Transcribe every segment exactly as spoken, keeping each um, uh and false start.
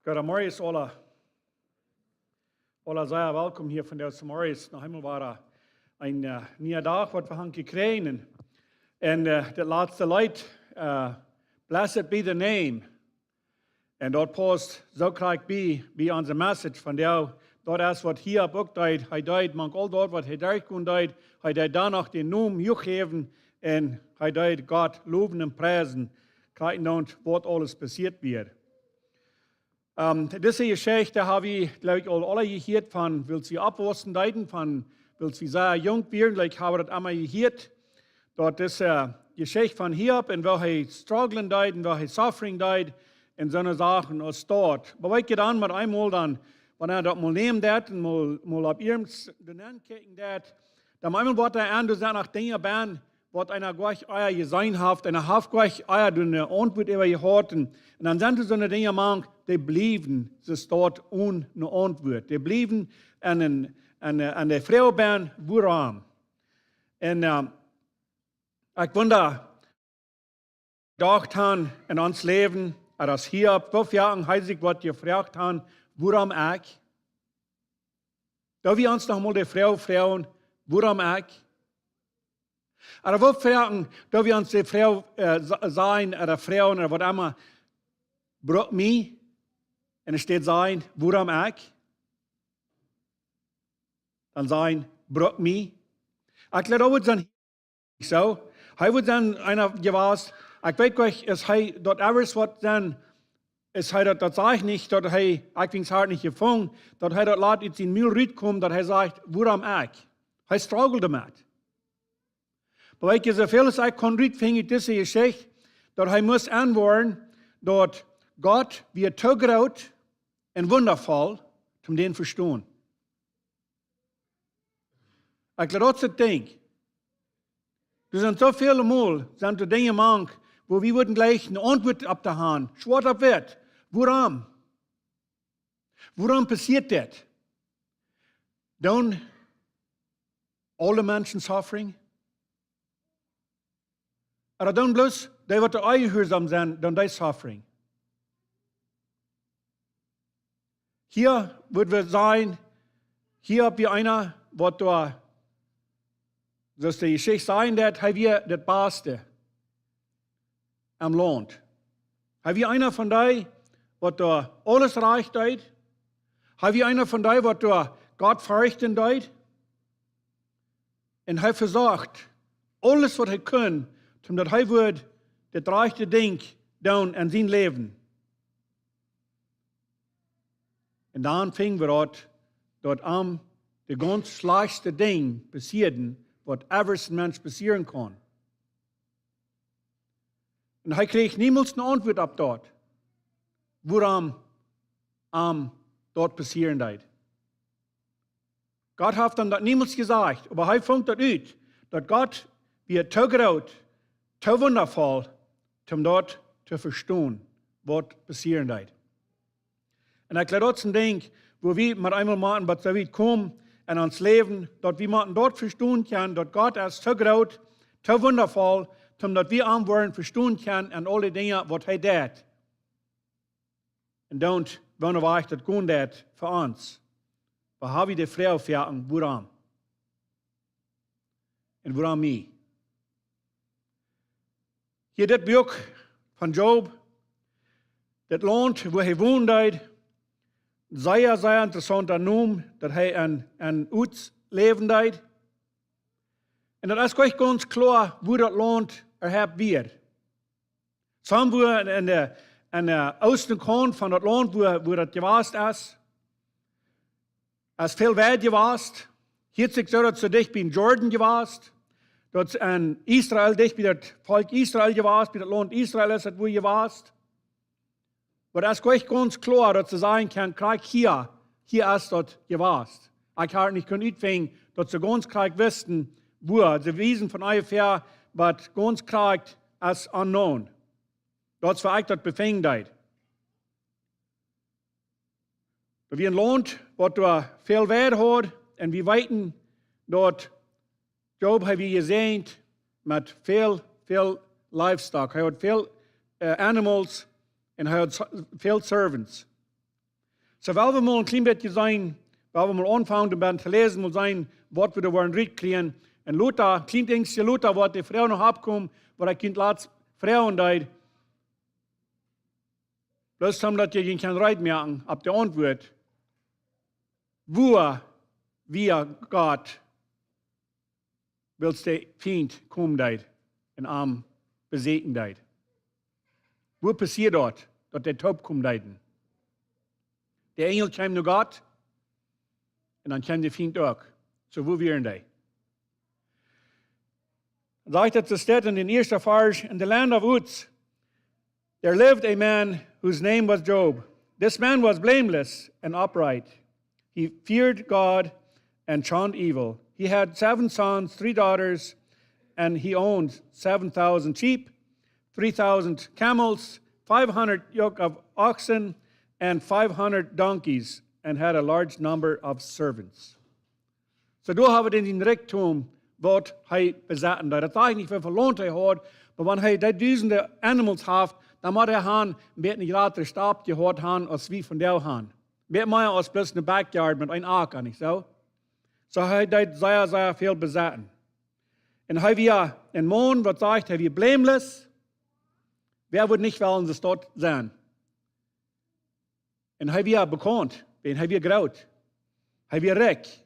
Goodemorjes aula. Aula sea welkom hia vondoag zemorjes. Noch eemol wada een, äh, niea Dach waut wie han jekjräajen. Un, äh, daut latste Leet, äh, Blessed be the name. Un daut paust soo krakjt bie, bie onse Message vondoag. Daut es waut Hiob uk deed. Hee deed, mank aul daut waut hee derchgonen deed, hee deed dan noch dän Nomen huach häwen un hee deed Gott lowen un priesen. Krakjt dan waut aules passieet wia. Ähm, dise Jeschicht hab wie, jleew ekj, aul aula jehieet von, wiels wie oppwaussen deeden, von, wiels wie sea junk wieren, jleew ekj, hab wie daut emma jehieet, daut dise, äh, Jeschicht von Hiob un woo hee strugglen deed un woo hee suffering deed un soone Sachen aus daut. Oba weet jie dan met eemol dan, wan eena daut mol nämen deit un mol, mol opp iernst doa nenn kjikjen deit, dan met eemol woat eena aun, doa sent noch Dinja bie, waut eena goanich ea jeseenen haft, eena haft goanich ea doa eene Auntwuat äwa jehaut. Un, un dan sent doa soone Dinja mank, dee bliewen, see stonen one Auntwuat. Dee bliewen aun, aun, aun, aun de Froag bie, wuarom? Un, äh, ekj wunda, docht han en ons Läwen, ooda aus Hiob, woo foaken hee sikj woat jefroacht han, wuarom ekj? Doo wie ons noch mol de Froag froagen, wuarom ekj? Ooda woo foaken doo wie ons de Froag, äh, sa-, sajen, ooda froagen, ooda waut emma, bruck mie, un enne Städ sajen, wuarom ekj? Dan sajen, bruck mie. Ekj jleew, daut woat sennen, soo. Hee woat sennen eena jewast. Ekj weet nich, es hee daut ever waut sennen, es hee daut, daut saj ekj nich, daut hee, ekj wia hia nich jefungen, daut hee daut lat ut sien Mul rutkjemt, daut hee sajcht, wuarom ekj? Hee struggelt doamet. Oba weet jie, soo väl aus ekj kunn rutfinjen ut dise Jeschicht, daut hee must enwoaren, daut Gott wia too groot un wundavoll, om dän to vestonen. Ekj jleew, daut es daut Dinkj. Doa sent soo väl mol, sent doa Dinja mank, wua wie wudden jlikj eene Auntwuat opp to han, schwoat opp witt. Wuarom? Wuarom passieet dit? Doonen aule Menschen suffering? Ooda doonen bloos dee, waut doa onjehuarsom sent, doonen dee suffering? Hia woa wie seenen, hia hab wie eena, waut doa, soo aus de Jeschicht sajen deit, hee wia daut Baste aum Launt. Hee wia eena von dee, waut doa aules rajcht deed. Hee wia eena von dee, waut doa Gott ferchten deed. Un hee vesocht aules, waut hee kunn, om daut hee wudd daut rajchte Dinkj doonen en sien Läwen. Un dan finj wie daut, daut am de gaunz schlajchtste Dinj passieeden, waut ever een Mensch passieren kaun. Un hee kjrieech niemols eene Auntwuat opp daut, wuarom am daut passieren deed. Gott haft am daut niemols jesajcht, oba hee funk daut ut, daut Gott wia too groot, too wundavoll, om daut to vestonen, waut passieren deed. Un ekj jleew, daut es een Dinkj, wua wie met eemol motten waut soo wiet komen en ons Läwen, daut wie motten daut vestonen kjennen, daut Gott es too groot, too wundavoll, om daut wie am woaren vestonen kjennen en aule Dinja, waut hee deit. Un dan, woone Wajch daut gonen deit fa ons. Wie haben de Froag foaken, wuarom? Un wuarom mie? Hia dit Buak von Job, daut Launt, wua hee wonen deed, sea, sea interessaunta Nomen, daut hee en, en Uz läwen deed. Un daut es nich gaunz kloa, wua daut Launt äwahaupt wia. Somewhere en de, en de Oostkaunt von daut Launt, wua, wua daut jewast es. Es väl Weid jewast. Hia es daut soo, daut see dicht bie Jordan jewast. Daut es en Israel, dicht bie daut Volkj Israel jewast, bie daut Launt Israel es daut wua jewast. Oba daut es nich gaunz kloa, daut see sajen kjennen, krakjt hia, hia es daut jewast. Ekj hab nich kunt utfinjen, daut see gaunz krakjt wisten, wua. See wiesen von onjefäa, oba gaunz krakjt es unknown. Daut es wua ekj daut befinjen deed. Daut wia een Launt, waut doa väl Weid haud, un wie weeten, daut Job, hee wia jesäajent met väl, väl livestock. Hee haud väl, äh, animals un hee haud s-, väl servants. So, well wie mol een kjlien bät seenen, well wie mol aunfangen, dan to läsen, mol seenen, waut wie doa woaren rutkjrieen. Un lota, kjlien Dinjs, lota, waut de Froag noch oppkomen, waut ekj junt latst froagen deed. Bloos om daut jie junt kjennen reed moaken opp de Auntwuat. Wua wia Gott, wiels de Fient komen deed un am besieekjen deed? Wua passieed daut, daut dee toopkomen deeden? De Enjel kjeem no Gott un dan kjeem de Fient uk. So, wua wieren dee? Dan sajcht et, soo steit en dän ieeschten Varsch: In the land of Uz, there lived a man whose name was Job. This man was blameless and upright. He feared God and shunned evil. He had seven sons, three daughters, and he owned seven thousand sheep, three thousand camels, five hundred yoke of oxen, and five hundred donkeys, and had a large number of servants. So, doa hab wie dän Rikjdom, waut hee besaut. Daut saj ekj nich, woo väl Launt hee haud, oba wan hee dee dusende Animals haft, dan mott hee han een bät een jratren Stap jehaut han, aus wie vondoag han. Bät mea aus bloos een Backyard met een Acka, nich soo? So, hee deed sea, sea väl besauten. Un hee wia een Maun, waut sajcht, hee wia blameless. Wäa wudd nich wellen soo doa sennen? Un hee wia bekaunt, wiels hee wia groot. Hee wia rikj.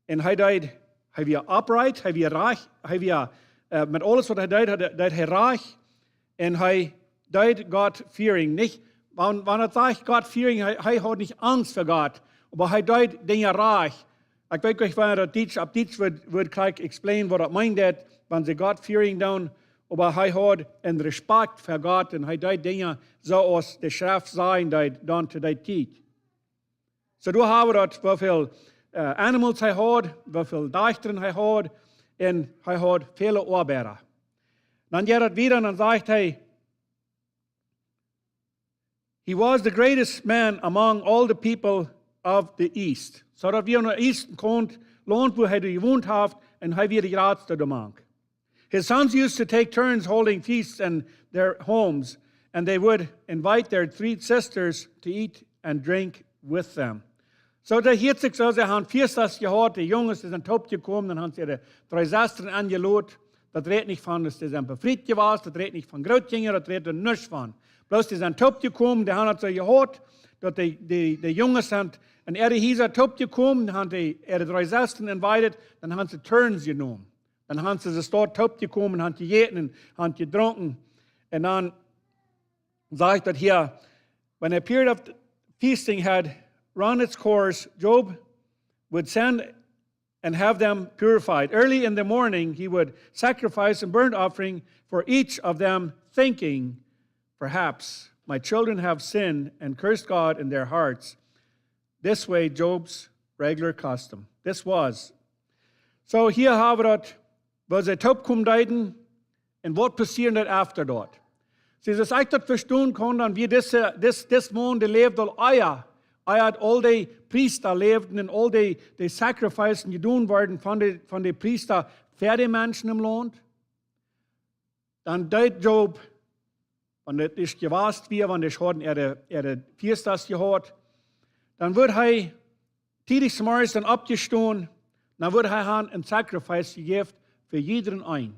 Un hee deed, hee wia upright, hee wia rajcht, hee wia, äh, met aules waut hee deed, hee deed hee rajcht. Un hee deed God fearing. Nich, wan, wan et sajcht God fearing, hee, hee haud nich Angst ver Gott, oba hee deed Dinja rajcht. Ekj weet nich, woo daut Dietsch, opp Dietsch wudd, wudd krakjt explain waut daut meent, daut wan see God fearing doonen, oba hee haud een Respakjt ver Gott un hee deed Dinja soo aus de Schreft sajen deed dan to dee Tiet. So, doa hab wie daut, woo väl, äh, Animals hee haud, woo väl Dajchta hee haud, un hee haud väle Oabeida. Dan jeit et wieda un dan sajcht hee, he was the greatest man among all the people of the East. So daut wia aun de East Kaunt Launt, wua hee jewont haft, un hee wia de jratste doamank. His sons used to take turns holding feasts in their homes, and they would invite their three sisters to eat and drink with them. So, daut hieet sikj soo, see han Fiestas jehaut, de Junges, dee sent toopjekomen, dan han see de dree Sestren enjelot. Daut rät nich von, daut see sent befriet jewast, daut rät nich von Grootkjinja, daut rät doa nuscht von. Bloos dee sent toopjekomen, dee han et soo jehaut, daut de, de, de Junges sent en äare Hiesa toopjekomen, dan han dee äare dree Sestren invited, dan han see turns jenomen. Dan han see, see sent toopjekomen, han jejäten, han jedrunken. Un dan sajcht daut hia, when a period of feasting had run its course, Job would send and have them purified. Early in the morning, he would sacrifice a burnt offering for each of them, thinking, "Perhaps my children have sinned and cursed God in their hearts." This way, Job's regular custom. This was. So, hia hab wie daut, woo see toopkomen deeden un waut passieed daut after daut. See, aus ekj daut vestonen kaun, dan wia dise, dis, dis Maun, dee läwd aul ea, ea aul de Priesta läwden un aul de, de Sacrifices jedonen worden von de, von de Priesta fa de Menschen em Launt. Dan deed Job, wan daut es jewast wia, wan dee hauden äare, äare Fiestas jehaut, dan wudd hee tiedich zemorjes dan oppjestonen, dan wudd hee han een Sacrifice jejäft fa jiedren een.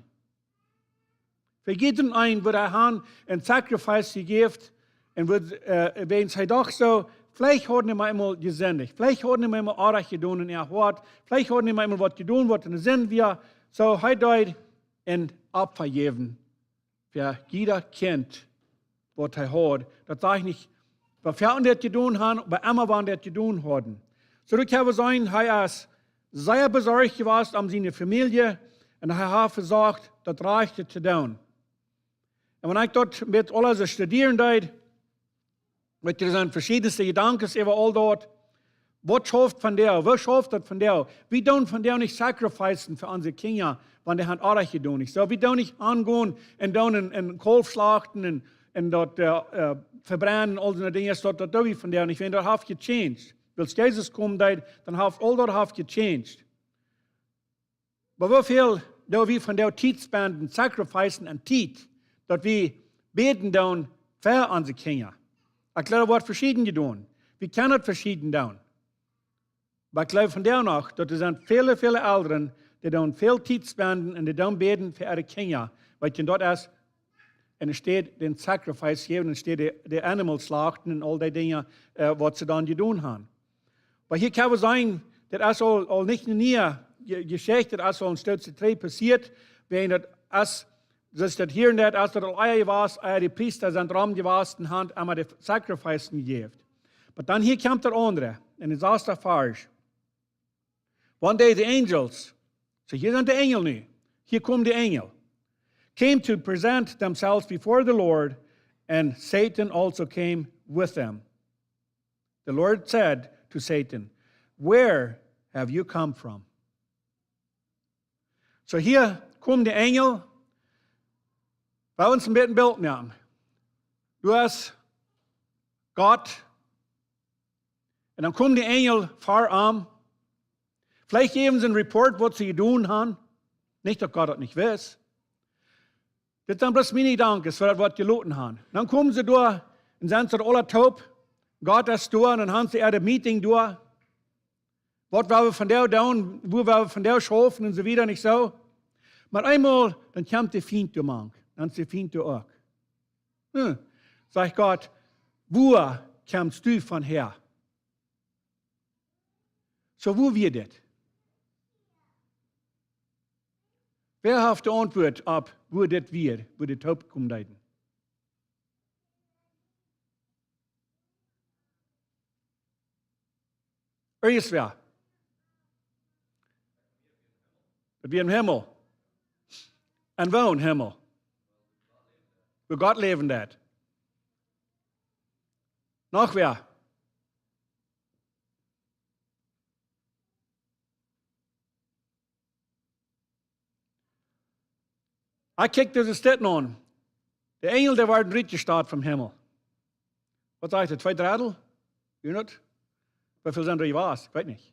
Fa jiedren een wudd hee han een Sacrifice jejäft un wudd, äh, wäajens hee docht soo, veleicht hauden dee mie eemol jesindicht, veleicht hauden dee mie eemol oajch jedonen en äa Hoat, veleicht hauden dee mie eemol waut jedonen, waut ne Sind wia. So, hee deed een Opfa jäwen fa jieda Kjint, waut hee haud. Daut sajcht nich, woo väl dee daut jedonen han, oba emma wan dee daut jedonen hauden. So, daut kjenn wie seenen, hee es sea besorcht jewast om siene Famielje un hee haft vesocht, daut Rajchte to doonen. Un wan ekj daut met aules studieren deed, weetst, doa sent veschiedne Jedanken äwa aul daut. Waut schauft vondoag? Woo schauft daut vondoag? Wie doonen vondoag nich sacrificen fa onse Kjinja, wan dee han oajch jedonen, nich soo? Wie doonen nich aungonen un doonen een, een Kaulf schlachten un, un daut, äh, äh, vebrennen, aul soone Dinja, daut, daut doo wie vondoag nich. Wan daut haft gechanged. Wiels Jesus komen deed, dan haft aul daut haft gechanged. Oba woo väl doo wie vondoag Tiet spenden, sacrificen aun Tiet, daut wie bäden doonen fa onse Kjinja? Ekj jleew, woat veschieden jedonen. Wie kjennen daut veschieden doonen. Oba ekj jleew vondoag noch, daut doa sent väle, väle Elren, dee doonen väl Tiet spenden un dee doonen bäden fa äare Kjinja. Weetst, un daut es, enne Städ dän sacrifice jäwen, enne Städ de, de animals schlachten un aul dee Dinja, äh, waut see dan jedonen haben. Oba hia kjenn wie seenen, daut es aul, aul nich eene niee Je-, Jeschicht, daut es aul een Stootje trigj passieet, wan daut es, soo aus daut hia en daut, aus daut aul ea wia, ea de Priesta sent rom jewast un haben emma de sacrifices jejäft. Oba dan hia kjemt daut aundre, enne sasde Varsch. One day the angels, soo hia sent de Enjel nu, hia komen de Enjel, came to present themselves before the Lord, and Satan also came with them. The Lord said to Satan, "Where have you come from?" Soo hia komen de Enjel, wie ons een bät een Bilt moaken. Du hast Gott, un dan komen de Enjel ver am. Veleicht jäwen see een Report, waut see jedonen haben. Nich daut Gott daut nich wist. Dit sent bloos miene Jedanken, waut see jeloten haben. Dan komen see doa un sent see aula toop. Gott es doa un dan haben see äa Meeting doa. Waut woa wie vondoag doonen, woo woa wie vondoag schaufen un soo wieda, nich soo? Oba eemol, dan kjemt de Fient doa mank, dan es de Fient doa uk. Hm, sajcht Gott, wua kjemst du von häa? Soo, wua wia dit? Wäa haft de Auntwuat opp, wua dit wia, wua dit toopkomen deeden? Irjentwäa. Daut wia em Himmel. Un woo em Himmel? Wua Gott läwen deed. Noch wäa? Ekj kjikj dise Städ aun. De Enjel, dee worden rutjestat vom Himmel. Waut sajcht daut? Twee Drettel? Jie know? Woo väl sent doa jewast? Ekj weet nich.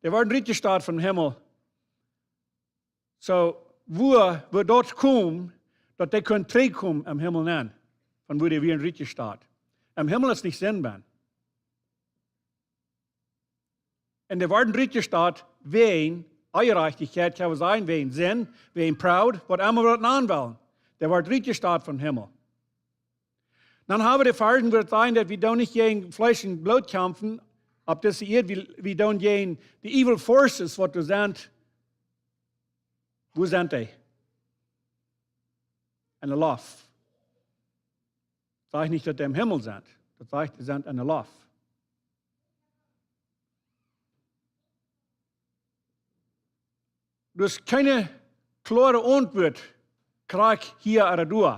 Dee worden rutjestat vom Himmel. Soo, wua, wua daut kjeem, daut dee kunnen trigjkomen em Himmel nenn, von wua dee wieren rutjestat. Em Himmel es nich Sind benn. Un dee worden rutjestat wäajen Onjerajchtichkjeit, kjenn wie sajen, wäajen Sind, wäajen Pride, waut emma wie daut nanen wellen. Dee worden rutjestat vom Himmel. Dan hab wie de Varschen, wua daut sajcht, daut wie doonen nich jäajen Fleesch un Bloot kjamfen opp dise Ieed, wie, wie doonen jäajen de evil forces, waut doa sent. Wua sent dee? Enne Loft. Sajcht nich, daut dee em Himmel sent. Daut sajcht, dee sent enne Loft. Doa es kjeene kloare Auntwuat, krakjt hia ooda doa.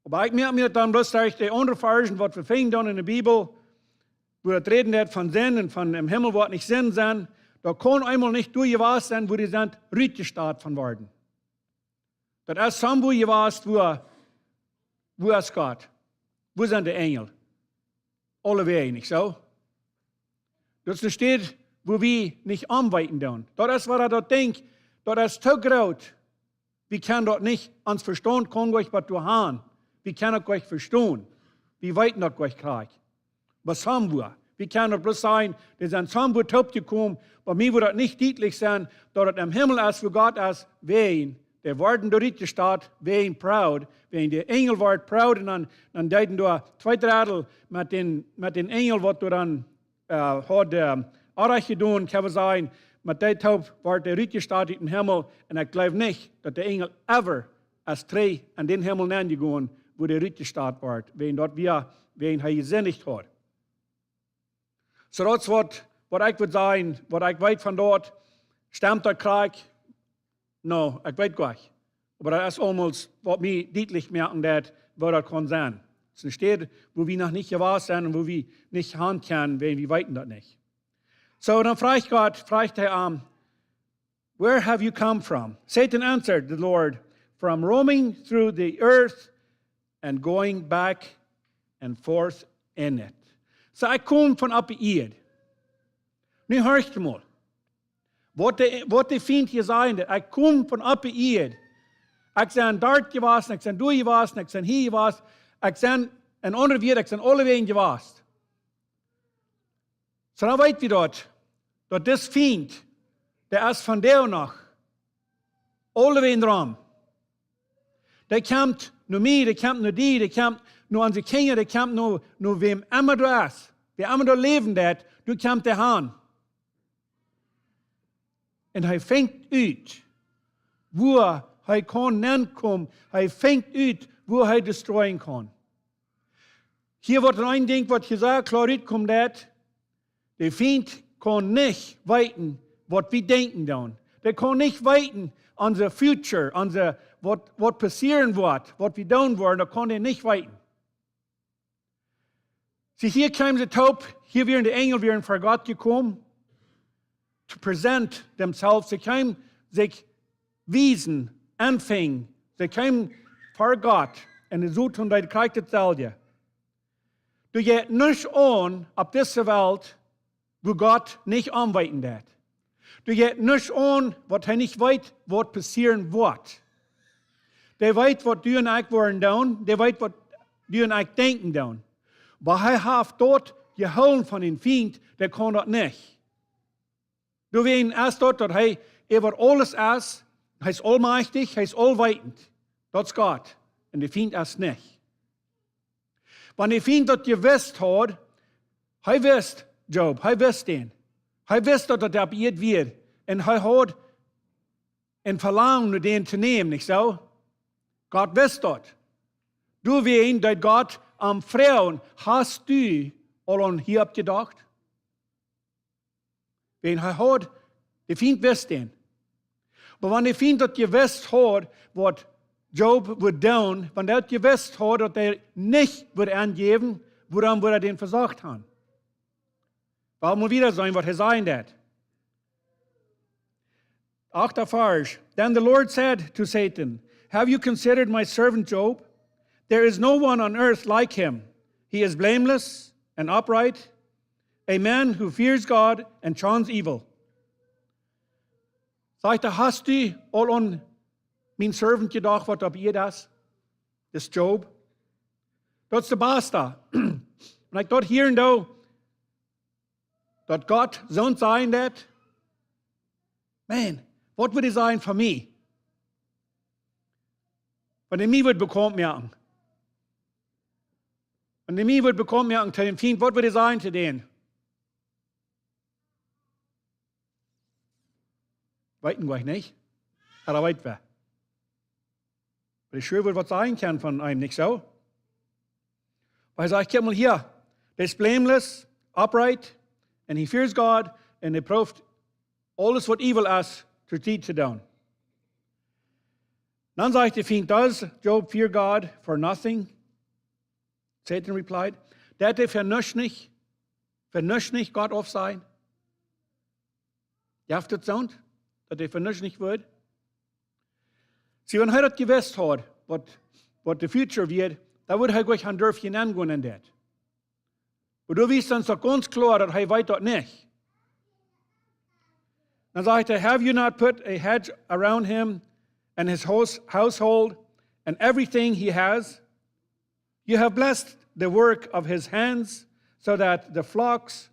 Oba ekj moak mie dan bloos derch de aundre Varschen, waut wie finjen dan enne Bibel, wua daut räden deit von Sind un von em Himmel woat nich Sind sennen, daut kaun eemol nich doa jewast sennen, wua dee sent rutjestat von worden. Daut es somewhere jewast, wua, wua es Gott? Wua sent de Enjel? Aulewäajen, nich soo? Daut es eene Städ, wua wie nich aunweeten doonen. Daut es, waut daut Dinkj, daut es too groot. Wie kjennen daut nich, ons Vestaunt kaun nich waut doa han. Wie kjennen daut nich vestonen. Wie weeten daut nich krakjt. Oba somewhere. Wie kjennen daut bloos sajen, dee sent somewhere toopjekomen. Bie mie woat daut nich dietlich sennen, daut daut em Himmel es, wua Gott es, wäajen dee worden doa rutjestat, wäajen Pride, wäajen de Enjel worden Pride, un dan, dan deeden doa twee Drettel met dän, met dän Enjel, waut doa dan, äh, haud, äh, Onrajcht jedonen, kjenn wie sajen, met dee toop worden dee rutjestat ut dän Himmel, un ekj jleew nich, daut de Enjel ever es trigj en dän Himmel nenjegonen, wua dee rutjestat worden, wäajen daut wia, wäajen hee jesindicht haud. Soo daut es waut, waut ekj wudd sajen, waut ekj weet von daut, stemt daut krakjt? No, ekj weet nich. Oba daut es aulemol waut mie dietlich moaken deit, woo daut kaun sennen. Daut es eene Städ, wua wie noch nich jewast sent un wua wie nich han kjennen, wäajen wie weeten daut nich. Soo, dan fruach Gott, fruach hee am, "Where have you come from?" Satan answered the Lord, "From roaming through the earth and going back and forth in it." Soo, ekj kom von oppe Ieed. Nu horcht mol. Waut de, waut de Fient hia sajcht, ekj kom von oppe Ieed. Ekj sie doa jewast, ekj sie doa jewast, ekj sie hia jewast. Ekj sie En aundre Wieed, ekj sie aulewäajen jewast. Soo dan weet wie daut, daut dis Fient, dee es vondoag noch aulewäajen rom. Dee kjemt no mie, dee kjemt no die, dee kjemt no onse Kjinja, dee kjemt no, no wäm emma du best. Wäa emma doa läwen deit, doa kjemt dee han. Un hee finjt ut, wua hee kaun nenkomen. Hee finjt ut, wua hee destroyen kaun. Hia woat een Dinkj, waut hia sea kloa rutkomen deit. De Fient kaun nich weeten, waut wie denkjen doonen. Dee kaun nich weeten, onse future, onse, waut, waut passieren woat, waut wie doonen woaren, daut kaun hee nich weeten. See, hia kjeemen see toop, hia wieren de Enjel, wieren ver Gott jekomen, to present themselves. See kjeemen sikj wiesen, aunfangen. See kjeemen ver Gott. Un de Soton deed krakjt dautselwje. Doa jeit nuscht aun opp dise Welt, wua Gott nich aunweeten deit. Doa jeit nuscht aun, waut hee nich weet, waut passieren woat. Dee weet, waut du un ekj woaren doonen. Dee weet, waut du un ekj denkjen doonen. Oba hee haft daut jehoolen von dän Fient, dee kaun daut nich. Doawäajen es daut, daut hee äwa aules es. Hee es aulmajchtich, hee es aulweetend. Daut es Gott. Un de Fient es nich. Wan de Fient daut jewist haud, hee wist, Job, hee wist dän. Hee wist daut, daut hee opp Ieed wia. Un hee haud een Velangen no dän to nämen, nich soo? Gott wist daut. Doawäajen deed Gott am froagen: Hast du aul aun Hiob jedocht? Wäajen hee haud, de Fient wist dän. Oba wan de Fient daut jewist haud, waut Job wudd doonen, wan hee daut jewist haud, daut hee nich wudd aunjäwen, wuarom wudd hee dän vesocht haben? Well wie mol wieda seenen, waut hee sajen deit. Achten Varsch. Then the Lord said to Satan, "Have you considered my servant Job? There is no one on earth like him. He is blameless and upright, a man who fears God and shuns evil." Sajcht hee: Hast du aul aun mienen Servant jedocht, waut opp Ieed es? Dis Job. Daut es de Basta. Wan ekj daut hieren doo, daut Gott soont sajen deit, man, waut wudd hee sajen von mie? Wan hee mie wudd bekaunt moaken. Wan hee mie wudd bekaunt moaken to dän Fient, waut wudd hee sajen to dän? Weeten wie nich. Oba weet wie. Oba hee wudd waut sajen kjennen von am, nich soo? Oba hee sajcht: Kjikj mol hia, dee is blameless, upright, and he fears God, un hee prooft aules waut evil es, to die to doonen. Dan sajcht de Fient: "Does Job fear God for nothing?" Satan replied. Deit hee fa nuscht nich, fa nuscht nich Gott aufsajen? Jeft daut soont, daut hee fa nuscht nich wudd? See, wan hee daut jewist haud, waut, waut de future wia, dan wudd hee goanich aun derwen aungonen en dit. Oba doa wia dan soo gaunz kloa, daut hee weet daut nich. Dan sajcht hee: "Have you not put a hedge around him and his house, household and everything he has? You have blessed the work of his hands, so that the flocks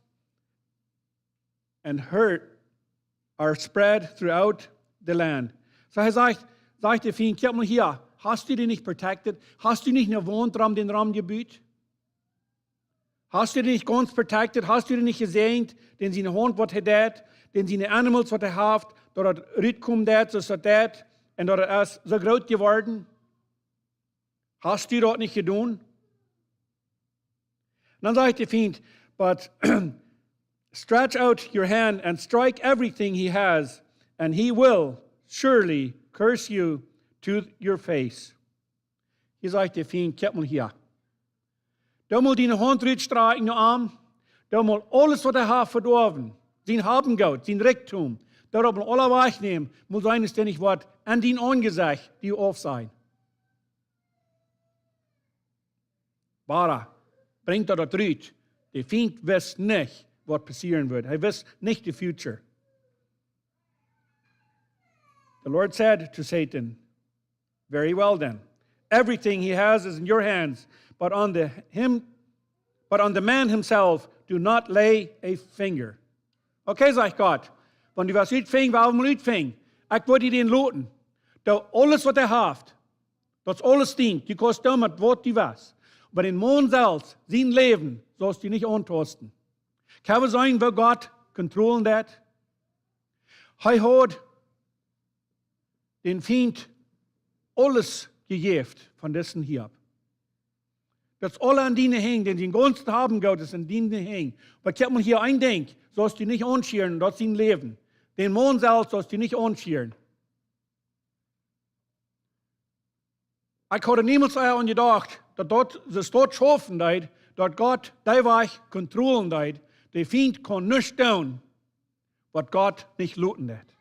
and herd are spread throughout the land." Soo hee sajcht, sajcht de Fient: "Kjikj mol hia, hast du dee nich protected? Hast du nich eene Waunt rom dän rom jebut? Hast du dee nich gaunz protected? Hast du dee nich jesäajent, dän siene Haunt waut hee deit, dän siene animals waut hee haft, daut daut rutkomen deit, soo aus daut deit, un daut et es soo groot jeworden? Hast du daut nich jedonen?" Dan sajcht de Fient: "But stretch out your hand and strike everything he has, and he will surely curse you to your face." Hia sajcht de Fient: "Kjikj mol hia. Doo mol diene Haunt rutstrakjen no am. Doo mol aules waut hee haft vedoawen. Sien Hab un Goot, sien Rikjdom. Doo daut mol aula wajchnämen. Mol seenen, aus dee nich woat aun dien Aunjesecht die aufsajen." Oba brinjt daut daut rut? De Fient wist nich, waut passieren wudd. Hee wist nich de future. The Lord said to Satan: "Very well then. Everything he has is in your hands, but on the him, but on the man himself, do not lay a finger. Okay, sajcht Gott, wan du waut utfinjen, woa wie mol utfinjen. Ekj woa die dän loten. Doo aules waut hee haft. Daut es aules dien. Du kaust doonen met waut du west. Oba dän Maun selfst, sien Läwen, saust du nich auntausten. Kjenn wie seenen, woo Gott kontrollen deit? Hee haud dän Fient aules jejäft von disen Hiob. Daut es aula en diene Henj, dän sien gaunzet Haben un Goot es en diene Henj. Oba kjikj mol hia, een Dinkj saust du nich aunschieren, daut es sien Läwen. Dän Maun selfst saust du nich aunschieren. Ekj haud niemols ea aun jedocht, daut daut soo schaufen deed, daut Gott dee Wajch kontrollen deed, de Fient kaun nuscht doonen, waut Gott nich loten deed.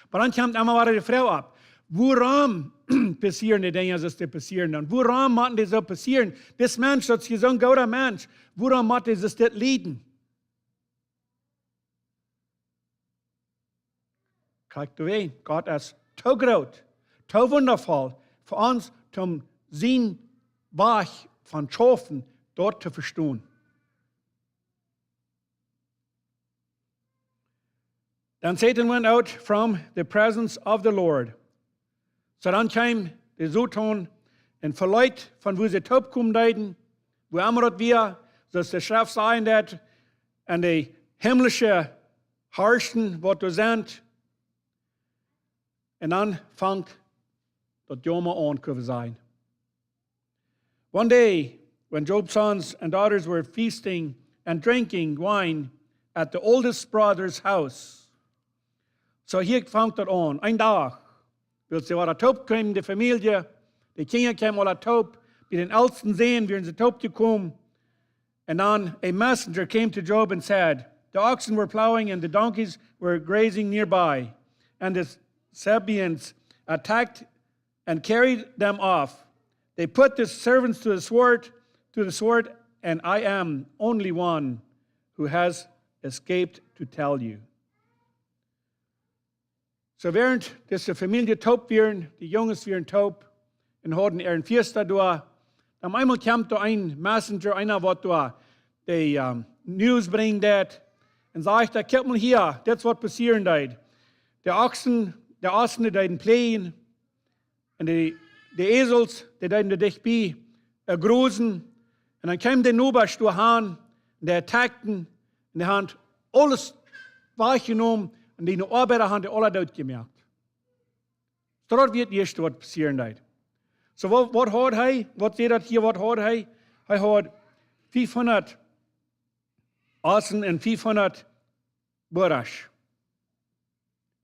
Oba dan kjemt emma wada de Froag opp: Wuarom passieren de Dinja soo aus dee passieren dan? Wuarom motten dee soo passieren? Dis Mensch, daut es hia soon gooda Mensch, wuarom mott hee soo dit lieden? Kjikj, du weetst, Gott es too groot, too wundavoll fa ons, om sienen Wajch von schaufen, daut to vestonen. Then Satan went out from the presence of the Lord. Soo dan kjeem de Soton un veleet von wua see toopkomen deeden, wua emma daut wia, soo aus de Schreft sajcht daut, en de himmlische Harschen, waut doa sent. Un dan fangt daut Jauma aun, kjenn wie sajen. One day, when Job's sons and daughters were feasting and drinking wine at the oldest brother's house. Soo hia fangt daut aun. Een Dach, wiels see wieren toop, kjeem de Famielje, de Kjinja kjeemen aula toop, bie dän elsten Sän wieren see toop jekomen. And then a messenger came to Job and said, "The oxen were plowing and the donkeys were grazing nearby, and the Sabeans attacked and carried them off. They put the servants to the sword, to the sword, and I am only one who has escaped to tell you." Soo wäarent dise Famielje toop wieren, de Junges wieren toop un hauden äare Fiesta doa, dan opp eemol kjemt doa een messenger, eena waut doa de, ähm, News brinjen deed, un sajcht: "Kjikj mol hia, dit es waut passieren deed. De Ossen, de Ossen, dee deeden pläajen, un de, de Esels, dee deeden doa dicht bie, äh, grosen. Un dan kjeemen de Nobasch doa han, un dee attackten, un dee han aules wajchjenomen, un de Oabeida han dee aula doot jemoakt." Soo daut wia daut ieeschte waut passieren deed. Soo waut, waut haud hee, waut sajcht daut hia, waut haud hee? Hee haud fiefhundat Ossen un fiefhundat Boasch.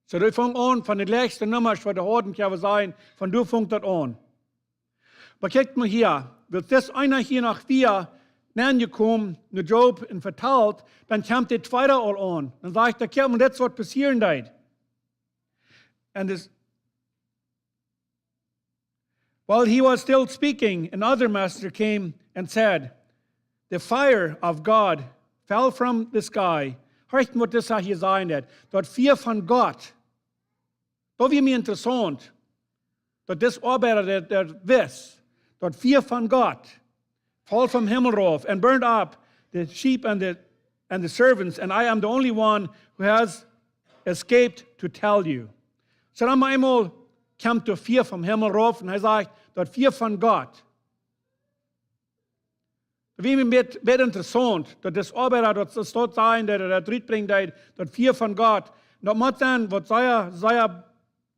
Soo, dee funk aun von de läachste Nummasch waut dee hauden, kjenn wie sajen, von doa funk daut aun. Oba kjikj mol hia, wiels dis eena hia noch wia nenjekomen no Job un vetalt, dan kjemt de tweeda aul aun. Dan sajcht hee: "Kjikj mol, dit es waut passieren deed." And this, while he was still speaking, another messenger came and said, "The fire of God fell from the sky." Horcht waut dis hia sajen deed. Daut Fia von Gott. Daut wia mie interessaunt, daut dis Oabeida, dee, dee wist, daut Fia von Gott foll vom Himmel rauf and burned up the sheep and the, and the servants, and I am the only one who has escaped to tell you. Soo dan opp eemol kjemt daut Fia vom Himmel rauf un hee sajcht, daut Fia von Gott. Daut wia mie een bät, bät interessaunt, daut dis Oabeida, daut, daut sajcht daut, daut, daut rutbrinjen deed, daut Fia von Gott. Un daut mott sennen waut sea, sea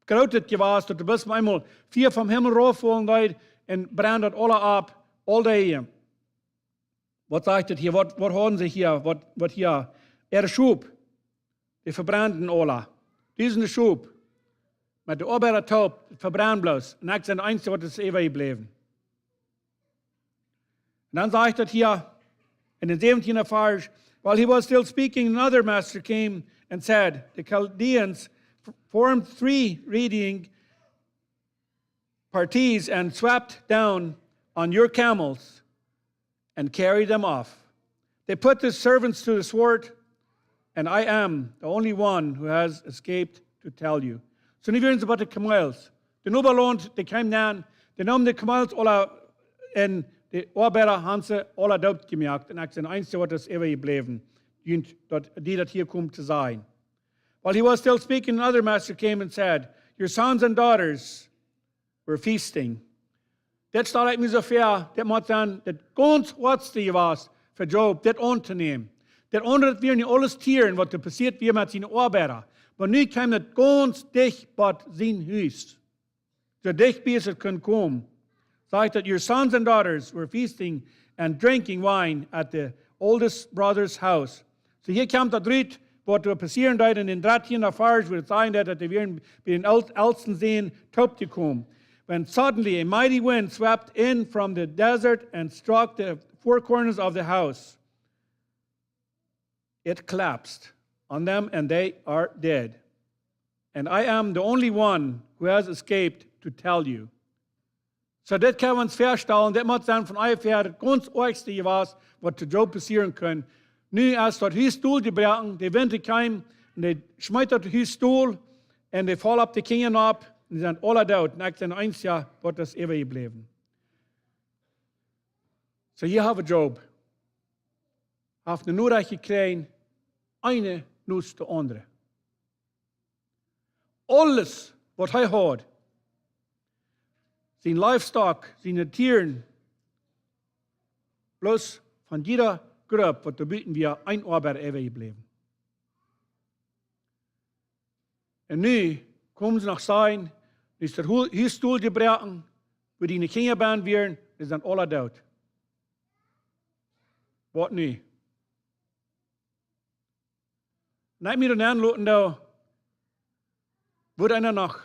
grootet jewast, daut doa bloos opp eemol Fia vom Himmel rauffaulen deed un brennd daut aula opp, aul dee. Waut sajcht daut hia? Waut, waut hauden see hia? Waut, waut hia? Äare Schop. Dee vebrenden aula. Dusende Schop. Met de Oabeida toop, vebrenden bloos. Un ekj sie de eensja waut es äwajebläwen. Un dan sajcht daut hia en dän säwentienden Varsch: "While he was still speaking, another messenger came and said, 'The Chaldeans f-, formed three raiding parties and swept down on your camels and carried them off. They put the servants to the sword, and I am the only one who has escaped to tell you.'" Soo, nu wieren see bie de Kamels. De Nobasch, dee kjeemen aun, dee neemen de Kamels aula un de Oabeida han see aula doot jemoakt, un ekj sie de eensja waut es äwajebläwen, junt daut, dee daut hia kjemt to sajen. While he was still speaking, another messenger came and said, "Your sons and daughters were feasting." Dit stal ekj mie soo väa, dit mott sennen daut gaunz hoatste jewast fa Job, dit auntonämen. Dit aundre, daut wieren nu aules Tieren, waut doa passieet wia met siene Oabeida. Oba nu kjeem daut gaunz dicht bie sien Hus. Soo dicht bie aus et kunn komen. Sajcht daut, "Your sons and daughters were feasting and drinking wine at the oldest brother's house." Soo hia kjemt daut rut, waut doa passieren deed en dän dartieenden Varsch, wua et sajcht daut, daut dee wieren bie dän el-, elsten Sän toopjekomen. "When suddenly a mighty wind swept in from the desert and struck the four corners of the house. It collapsed on them and they are dead. And I am the only one who has escaped to tell you." Soo, dit kjenn wie ons väastalen, dit mott sennen von onjefäa daut gaunz oajchste jewast, waut to Job passieren kunn. Nu es daut Hus doljebroaken, de Wint kjeem, un dee schmeet daut Hus dol, un dee foll opp de Kjinja nopp, un dee sent aula doot, un ekj sie de eensja waut es äwajebläwen. Soo, hia hab wie Job. Haft eene Norecht jekjräajen, eene no de aundre. Aules waut hee haud, sien livestock, siene Tieren, bloos von jieda Grupp waut doa buten wia, een Oabeida äwajebläwen. Un nu komen see noch sajen, nu es daut Hu-, Hus doljebroaken, wua diene Kjinja bie wieren, dee sent aula doot. Waut nu? Wan ekj mie dan aunloten doo, wudd eena noch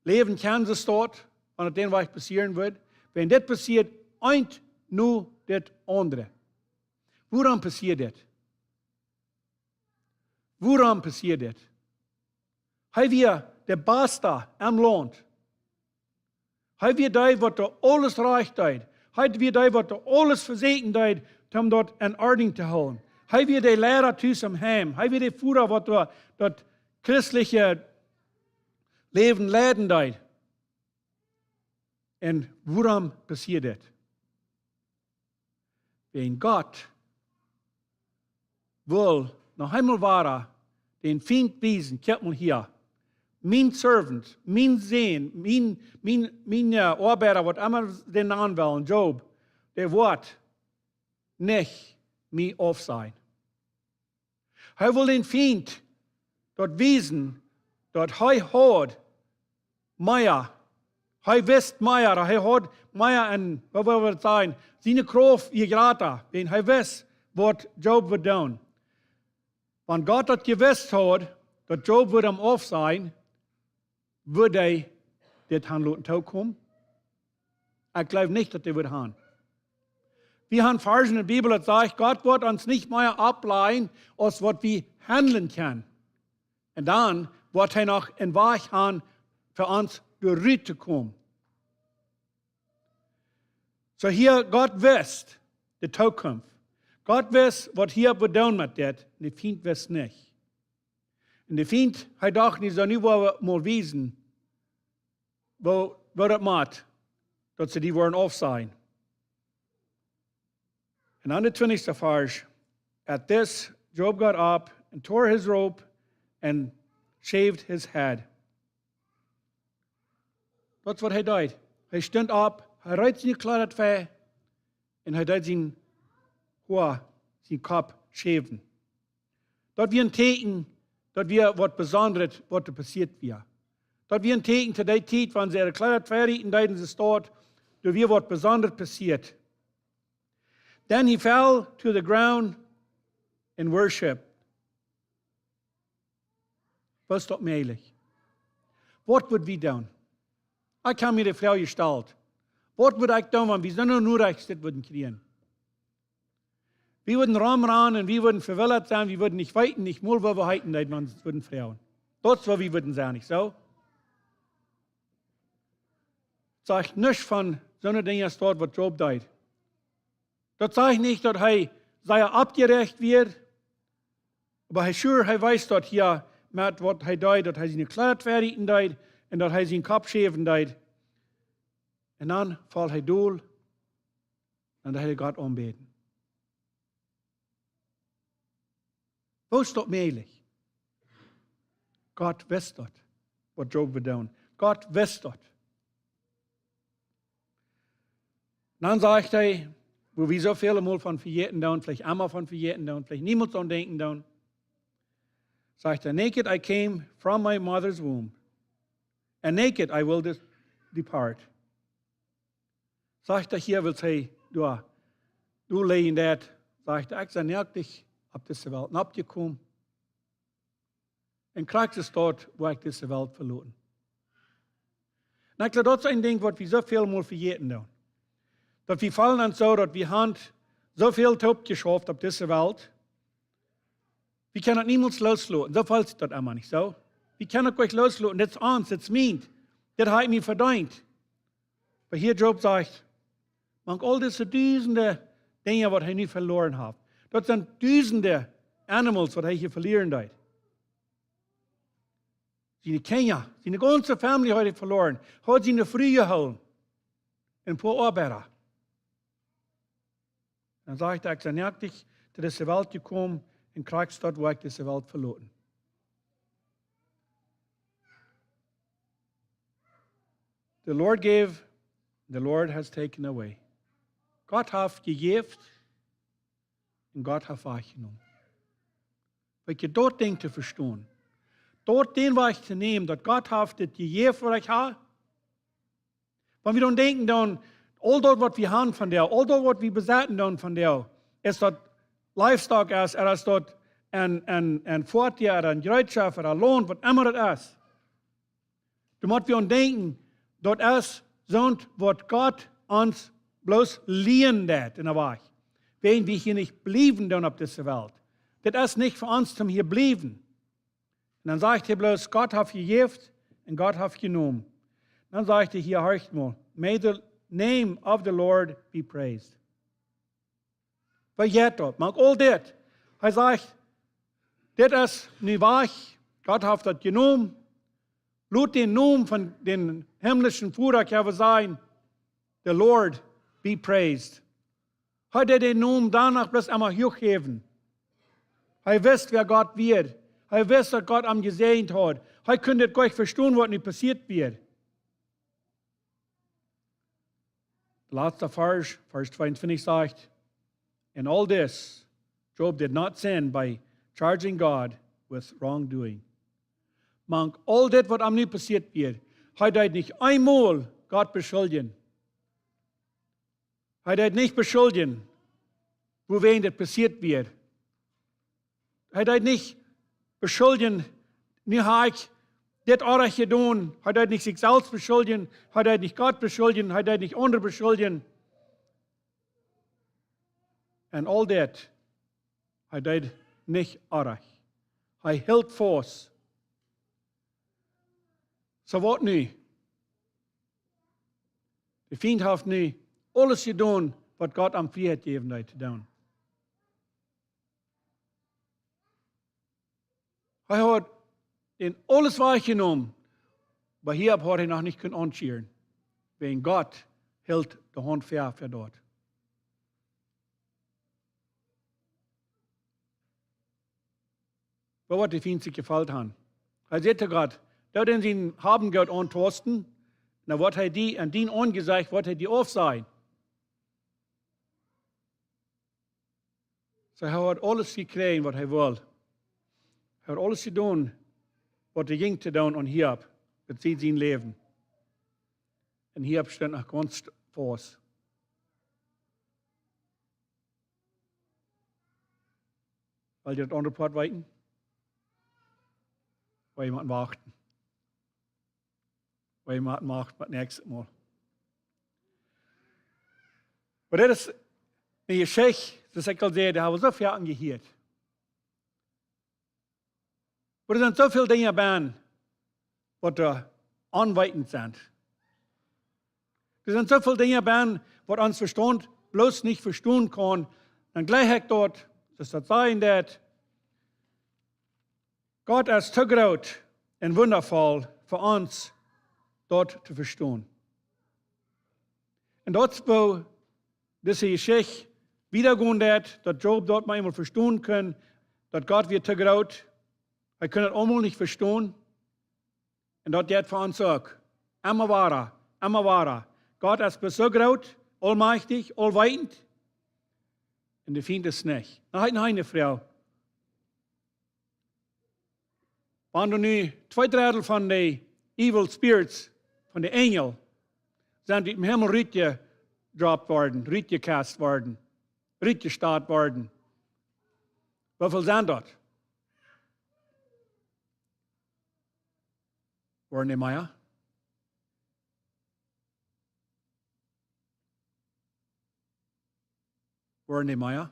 läwen kjennen, soo steit, wan et dän Wajch passieren wudd? Wan dit passieet, eent no daut aundre. Wuarom passieet dit? Wuarom passieet dit? Hee wia de Basta em Launt. Hee wia dee, waut doa aules rajcht deed. Hee wia dee, waut doa aules vesieekjen deed, om daut en Ordnunk to hoolen. Hee wia de Liera tus em Heim. Hee wia de Voda, waut doa daut christelje Läwen leiden deed. Un wuarom passieet dit? Wan Gott wull noch eemol wada dän Fient wiesen, kjikj mol hia. Mien servant, mien Sän, mien, mien, mien, äh, Oabeida, waut emma dee nanen wellen, Job, dee woat nich mie aufsajen. Hee wull dän Fient daut wiesen, daut hee haud mea. Hee wist mea, hee haud mea en, waut well wie sajen, siene Krauft wia jrata, wan hee wist, waut Job wudd doonen. Wan Gott daut jewist haud, daut Job wudd am aufsajen, wudd hee dit han loten tookomen? Ekj jleew nich, daut hee wudd han. Wie han Varsch en de Bibel, daut sajcht, Gott woat ons nich mea oppläajen, aus waut wie haundlen kjennen. Un dan woat hee noch een Wajch han, fa ons doa rut to komen. Soo hia, Gott wist de Tookunft. Gott wist, waut hee wudd doonen met dit, un de Fient wist nich. Un de Fient, hee docht, nu soo, nu woa wie mol wiesen, woo, woo daut mott, daut see dee woaren aufsajen. Un dan de twintichste Varsch. At this, Job got up and tore his robe and shaved his head. Daut es waut hee deed. Hee stunt opp, hee reet siene Kjleeda twei un hee deed sien Hoa, sien Kopp schäwen. Daut wia een Tieekjen, daut wia waut Besondret, waut doa passieet wia. Daut wia een Tieekjen to dee Tiet, wan see äare Kjleeda twei rieten deeden, see steit, doa wia waut Besondret passieet. Then he fell to the ground and worshipped. Woo es daut mäajlich? Waut wudd wie doonen? Ekj hab mie de Froag jestalt. Waut wudd ekj doonen, wan wie soone Norecht wudden kjrieen? Wie wudden romranen un wie wudden vewildat sennen, wie wudden nich weeten, nich mol, woo wie heeten, daut wie wudden froagen. Daut es, woo wie wudden sennen, nich soo? Sajcht nuscht von soone Dinja aus daut, waut Job deed. Daut sajcht nich, daut hee sea oppjeräacht wia, oba hee, sure, hee wees daut hia met waut hee deed, daut hee siene Kjleeda twei rieten deed un daut hee sien Kopp schäwen deed. Un dan foll hee dol Dan deed hee Gott aunbäden. Woo es daut mäajlich? Gott wist daut, waut Job wudd doonen. Gott wist daut. Dan sajcht hee, wua wie soo väl mol von vejäten doonen, veleicht emma von vejäten doonen, veleicht niemols aun denkjen doonen, sajcht hee: "Naked I came from my mother's womb, and naked I will dis-, depart." Sajcht hee hia, wiels hee doa, doa läajen deed, sajcht hee: "Ekj sie noakjt opp dise Welt noppjekomen. Un krakjt es daut, wua ekj dise Welt veloten." Un ekj jleew, daut es een Dinkj, waut wie soo väl mol vejäten doonen. Daut wie feelen ons soo, daut wie haben soo väl toopjeschauft opp dise Welt. Wie kjennen daut niemols loosloten. Soo felt sikj daut emma, nich soo? Wie kjennen daut nich loosloten. Dit es ons, dit es mient. Dit hab ekj mie vedeent. Oba hia Job sajcht, mank aul dise dusende Dinja, waut hee nu veloaren haft. Daut sent dusende animals, waut hee hia velieren deed. Siene Kjinja, siene gaunze Famielje haud hee veloaren. Haud siene Fru jehoolen. Un poa Oabeida. Dan sajcht hee: "Ekj sie noakjt opp dise Welt jekomen un krakjt es daut, wua ekj dise Welt veloten." The Lord gave, the Lord has taken away. Gott haft jejäft un Gott haft wajchjenomen. Weetst, daut Dinkj to vestonen. Daut dän Wajch to nämen, daut Gott haft dit jejäft, waut ekj hab. Wan wie dan denkjen, dan, aul daut, waut wie haben von däm, aul daut, waut wie besetten dan von däm, es daut livestock es, ooda es daut een, een, een Foatieej, ooda een Jereetschoft, ooda Launt, waut emma daut es. Dan motten wie aun denkjen, daut es soont, waut Gott ons bloos lieen deed en de Wajch. Wäajen wie hia nich bliewen dan opp dise Welt. Dit es nich fa ons toom hia bliewen. Un dan sajcht hee bloos: "Gott haft jejäft un Gott haft jenomen." Dan sajcht hee hia, horcht mol: "May the name of the Lord be praised." Waut jeit daut? Mank aul dit. Hee sajcht: "Dit es nu wajch. Gott haft daut jenomen. Lot dän Nomen von dän himlischen Voda, ekj wudd sajen, the Lord, be praised." Hee deed dän Nomen doano bloos emma huach jäwen. Hee wist, wäa Gott wia. Hee wist, daut Gott am jesäajent haud. Hee kunn dit goanich vestonen, waut nu passieet wia. De latste Varsch, Varsch tweeuntwintich sajcht: "In all this, Job did not sin by charging God with wrongdoing." Mank aul dit, waut am nu passieet wia, hee deed nich eemol Gott beschuldjen. Hee deed nich beschuldjen, wuawäajen dit passieet wia. Hee deed nich beschuldjen, nu hab ekj dit orrajcht jedonen. Hee deed nich sikj selfst beschuldjen, hee deed nich Gott beschuldjen, hee deed nich aundre beschuldjen. En aul dit, hee deed nich orrajcht. Hee hilt faust. Soo waut nu? De Fient haft nu aules jedonen, waut Gott am Frieheit jäwen deed to doonen. Hee haud dän aules wajchjenomen, oba hia haud hee noch nich kunt aunschieren, wäajen Gott hilt de Haunt väa fa daut. Oba waut de Fient sikj jefeelt haft. Hee säd to Gott: "Doo dän sien Haben Goot auntausten, dan woat hee die, en dien Aunjesecht woat hee die aufsajen." Soo, hee haud aules jekjräajen, waut hee wull. Hee haud aules jedonen, waut hee jinkj to doonen aun Hiob, met sien, sien Läwen. En Hiob stunt noch gaunz faust. Well jie daut aundre Poat weeten? Well jie mau wachten? Well jie mau wachten bat näakjstet Mol? Oba dit es eene Jeschicht, soo aus ekj aul säd, dee hab wie soo väl aunjehieet. Oba doa sent soo väl Dinja bie, waut doa onweetend sent. Doa sent soo väl Dinja bie, waut ons Vestaunt bloos nich vestonen kaun. Dan jlikj ekj daut, soo aus daut sajen deit, Gott es too groot un wundavoll fa ons daut to vestonen. Un daut es woo dise Jeschicht wieda gonen deit, daut Job daut mau emol vestonen kunn, daut Gott wia too groot. Hee kunn et aulemol nich vestonen. Un daut jeit fa ons uk. Emma wada, emma wada. Gott es bloos soo groot, aulmajchtich, aulweetend. Un de Fient es nich. Dan hab ekj noch eene Froag. Wan doa nu twee Dreddel von de evil spirits, von de Enjel, sent ut däm Himmel rutjedroppt worden, rutjekjast worden, rutjestat worden. Woo väl sent daut? Woaren dee mea? Woaren dee mea?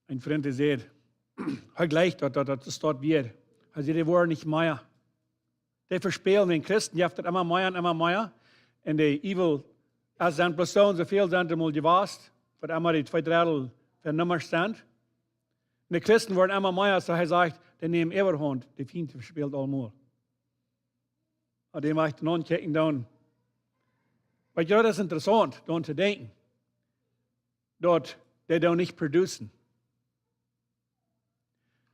Een Frint, dee säd, hee jleicht daut, daut, daut es daut wieet. Hee säd, dee woaren nich mea. Dee vespälen, wan Christen, dee jeft et emma mea un emma mea. Un de evil, aus sent bloos soo un soo väl sent doa mol jewast, waut emma dee twee Dreddel von Nummasch sent. Un de Christen woaren emma mea, soo hee sajcht, dee nämen Äwahaunt, de Fient vespält aulmol. Oba dee mott eena aunjekjikjen dan. Oba jo, daut es interessaunt, dan to denkjen, daut dee dan nich producen.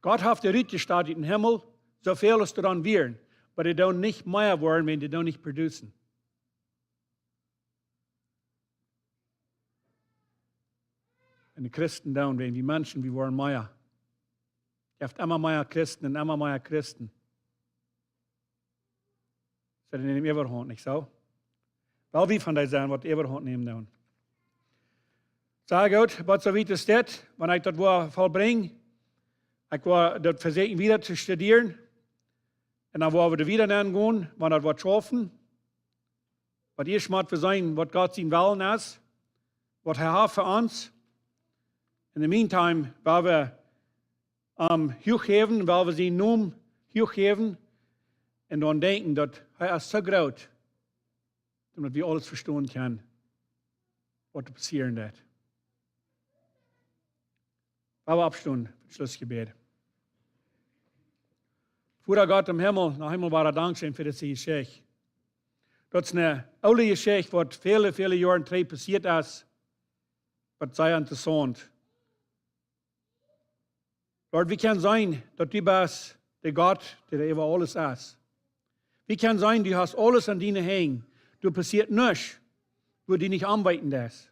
Gott haft dee rutjestat ut däm Himmel, soo väl aus doa dan wieren, oba dee dan nich mea woaren, wan dee dan nich producen. Un de Christen dan, wan wie Menschen, wie woaren mea. Jeft emma mea Christen un emma mea Christen. Sent dee en de Äwahaunt, nich soo? Well wie von dee sennen, waut de Äwahaunt nämen dan. Sea goot, waut soo wiet es dit, wan ekj daut woa vollbrinjen. Ekj woa daut vesieekjen wieda to studieren. Un dan woa wie doa wieda aungonen, wan daut woat schaufen. Waut ieescht mott wie seenen, waut Gott sien Wellen es, waut hee haft fa ons. In the meantime, woa wie am huach jäwen, woa wie sienen Nomen huach jäwen. Un dan denkjen, daut hee es soo groot, daut wie aules vestonen kjennen, waut doa passieren deit. Woa wie oppstonen, fa daut Schlussjebäd. Voda Gott em Himmel, noch eemol wada dankscheen fa dise Jeschicht. Daut es eene oole Jeschicht, waut väle, väle Joaren trigj passieet es, waut sea interessaunt. Lord, wie kjennen seenen, daut du best de Gott, dee äwa aules es. Wie kjennen seenen, du hast aules aun diene Henj. Doa passieet nuscht, wua du nich aunweeten deist.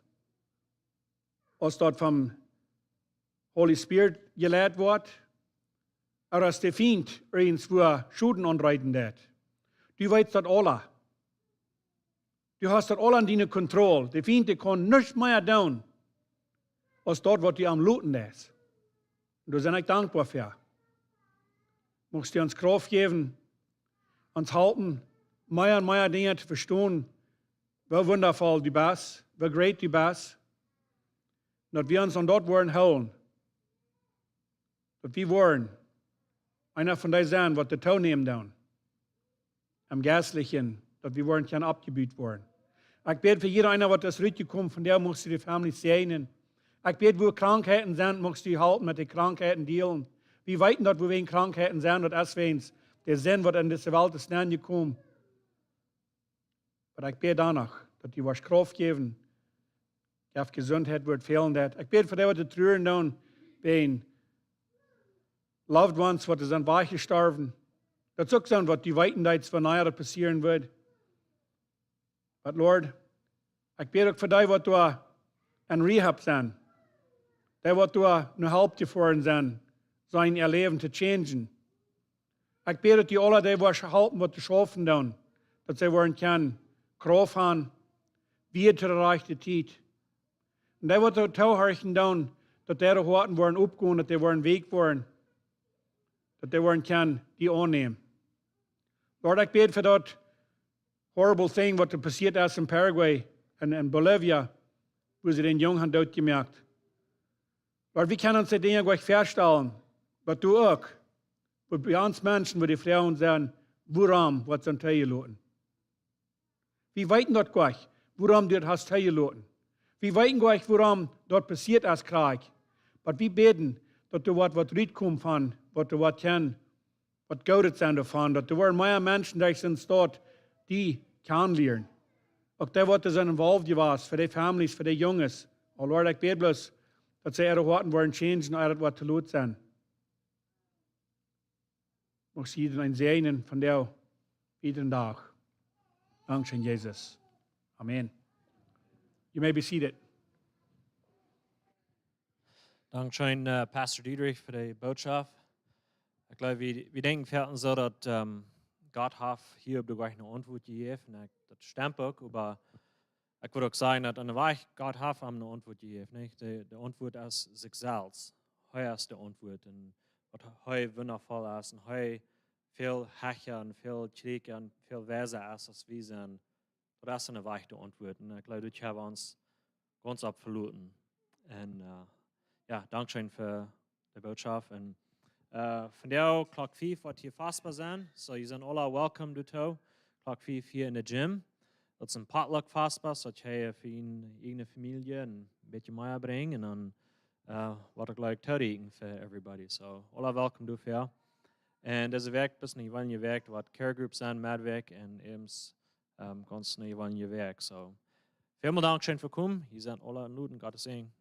Aus daut vom Holy Spirit jeleit woat, ooda aus de Fient irjentwua Schoden aunrichten deit. Du weetst daut aules. Du hast daut aules aun diene Kontroll. De Fient, dee kaun nuscht mea doonen, aus daut, waut du am loten deist. Un doa sie ekj dankboa fa. Muchst du ons Krauft jäwen, ons halpen, mea un mea Dinja to vestonen, woo wundavoll du best, woo great du best. Un daut wie ons aun daut woaren hoolen. Daut wie woaren eena von dee sennen, waut de toonämen doonen. Em Jeistlichen, daut wie woaren kjennen oppjebut woaren. Ekj bäd fa jieda eena, waut es rutjekomen, von dee muchst du de Family säajnen. Ekj bäd, wua Krankheiten sent, muchst du halpen met de Krankheiten dealen. Wie weeten daut, wua wie en Krankheiten sent, daut es wäajens de Sind, waut en dise Welt es nenjekomen. Oba ekj bäd doano, daut du woascht Krauft jäwen. Jeff Jesuntheit, wua et fälen deit. Ekj bäd fa dee, waut doa truaren doonen, wäajen loved ones, waut sent wajchjestorwen. Daut es uk soo, waut du weeten deist, wanea daut passieren woat. But Lord, ekj bäd uk fa dee, waut doa en Rehab sent. Dee, waut doa no Help jefoaren sent, sien äa Läwen to changen. Ekj bäd, daut du aule dee woascht halpen, waut to schaufen doonen, daut see woaren kjennen Krauft haben, wada to de rajchte Tiet. Un dee, waut doa toohorchen doonen, daut äare Hoaten woaren oppgonen, daut dee woaren weekj woaren, daut dee woaren kjennen die aunnämen. Lord, ekj bäd fa daut horrible thing, waut doa passieet es en Paraguay un en Bolivia, wua see dän Jung haben dootjemoakt. Lord, wie kjennen ons dee Dinja goanich väastalen, oba du uk. Waut bie ons Menschen, wua de Froagen sent, wuarom woat soont toojeloten? Wie weeten daut goanich, wuarom du daut hast toojeloten. Wie weeten goanich, wuarom daut passieet es krakjt. Oba wie bäden, daut doa woat waut rutkomen von, waut doa woat kjennen, waut Goodet sennen doavon, daut doa woaren mea Menschen, dee sent staut, die kjanen lieren. Uk dee waut doa sent involved jewast, fa dee families, fa dee Junges. O Lord, ekj bäd bloos, daut see äare Hoaten woaren changen, ea daut woat to lot sennen. Mucht du an säajnen vondoag, jieda Dach. Dankscheen, Jesus. Amen. You may be seated. Dankscheen, äh, Pastor Diedrich, fa de Bootschoft. Ekj jleew, wie, wie denkjen foaken soo, daut, ähm, Gott haft hia opp de Wajch eene Auntwuat jejäft. Un ekj, daut stemt uk, oba ekj wudd uk sajen, daut aun de Wajch, Gott haft am eene Auntwuat jejäft, nich? De, de Auntwuat es sikj selfst. Hee es de Auntwuat. Un waut hee wundafoll es. Un hee väl hecha un väl kjlieekja un väl weisa es aus wie sent. Daut es aun de Wajch de Auntwuat. Un ekj jleew, doa kjenn wie ons gaunz opp veloten. Un, äh, jo, dankscheen fa de Bootschoft. Un, äh, vondoag Klock fief woat hia Faspa sennen. So, jie sent aula welcome doatoo. Klock fief hia en de Gym. Daut es een Potluck Faspa, so daut jie fa june ieejne Famielje een bät mea brinjen. Un dan, äh, woat uk leuk to eaten for everybody. So, aula welcome doafäa. Un dise Wäakj, bat nu jeweenlich Wäakj, woat Care Group sennen, Medwäakj un äwent, ähm, gaunz nu jeweenlich Wäakj. So, välmol dankscheen fa komen. Jie sent aula enloden, Gott säajen.